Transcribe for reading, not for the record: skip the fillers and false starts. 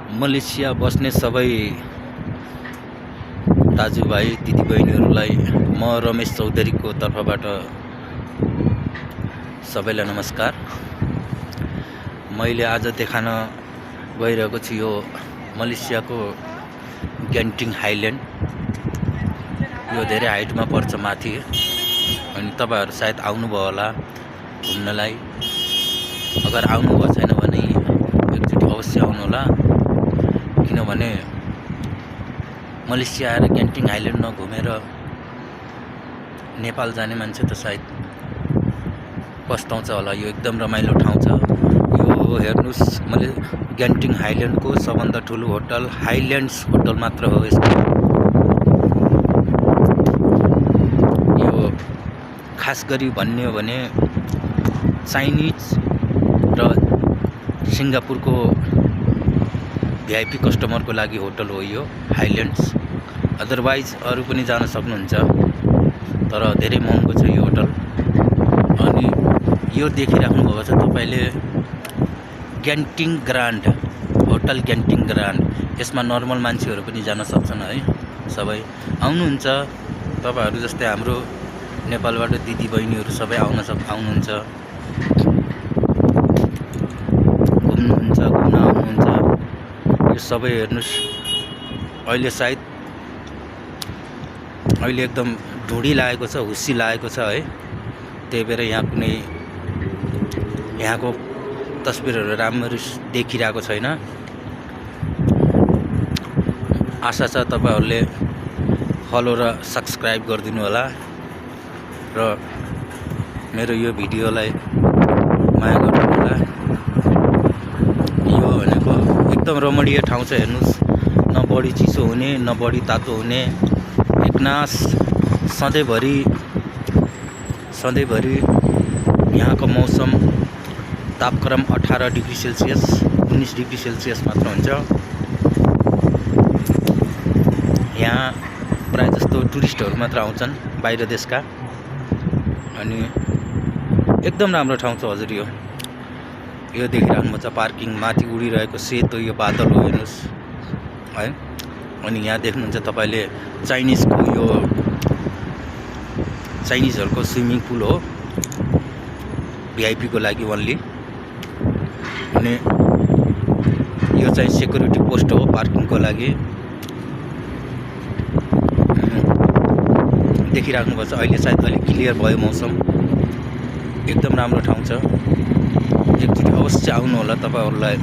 Malaysia बस्ने सबै दाजुभाइ दिदीबहिनीहरूलाई म रमेश चौधरीको तर्फबाट सबैलाई नमस्कार। मैले आज देखाउन गइरहेको छु यो मलेसियाको ग्यान्टिङ हाइल्यान्ड। यो धेरै हाइटमा पर्छ माथि, अनि तपाईहरु सायद आउनुभयो होला घुम्नलाई। अगर आउनुभएको छैन भने एकचोटि अवश्य आउनु होला, किनभने मलेसिया आएर ग्यान्टिङ हाइल्यान्ड नघुमेर नेपाल जाने मान्छे त सायद पस्ताउँछ होला। यो एकदम रमाइलो ठाउँ छ। यो हेर्नुस्, मैले ग्यान्टिङ हाइल्यान्डको सबभन्दा ठुलो होटल हाइल्यान्ड्स होटल मात्र हो यसको। यो खास गरी भन्ने हो भने चाइनिज र सिङ्गापुरको भिआइपी कस्टमरको लागि होटल हो यो हाइल्यान्ड्स। अदरवाइज अरू पनि जान सक्नुहुन्छ, तर धेरै महँगो छ यो होटल। अनि यो देखिराख्नु भएको छ तपाईले ग्यान्टिङ ग्रान्ड होटल, ग्यान्टिङ ग्रान्ड। यसमा नर्मल मान्छेहरू पनि जान सक्छन् है। सबै आउनुहुन्छ, तपाईहरु जस्तै हाम्रो नेपालबाट दिदीबहिनीहरू सबै आउनुहुन्छ, घुम्न आउनुहुन्छ। यो सबै हेर्नुस्, अहिले सायद एकदम ढुडी लागेको छ, हुस्सी लागेको छ है। त्यही भएर यहाँको तस्बिरहरू राम्ररी देखिरहेको छैन। आशा छ तपाईहरुले फलो र सब्स्क्राइब गरिदिनु होला र मेरो यो भिडियोलाई माया गरिदिनु होला। यो भनेको एकदम रमणीय ठाउँ छ। हेर्नुस्, न बढी चिसो हुने न बढी तातो हुने, एकनास सधैँभरि यहाँको मौसम तापक्रम 18 डिग्री सेल्सियस 19 डिग्री सेल्सियस मात्र हुन्छ। यहाँ प्राय जस्तो टुरिस्टहरू मात्र आउँछन् बाहिर देशका। अनि एकदम राम्रो ठाउँ छ हजुर। यो देखिरहनु छ पार्किङ माथि उडिरहेको सेतो यो बादल हो, हेर्नुस् है। अनि यहाँ देख्नुहुन्छ तपाईले चाइनिजहरूको स्विमिङ पुल हो, भिआइपी को लागि ओन्ली। अनि यो चाहिँ सेक्युरिटी पोस्ट हो पार्किङको लागि। देखिराख्नु भएको छ। अहिले सायद अलिक क्लियर भयो मौसम। एकदम राम्रो ठाउँ छ। एकचोटि अवश्य आउनु होला तपाईहरुलाई।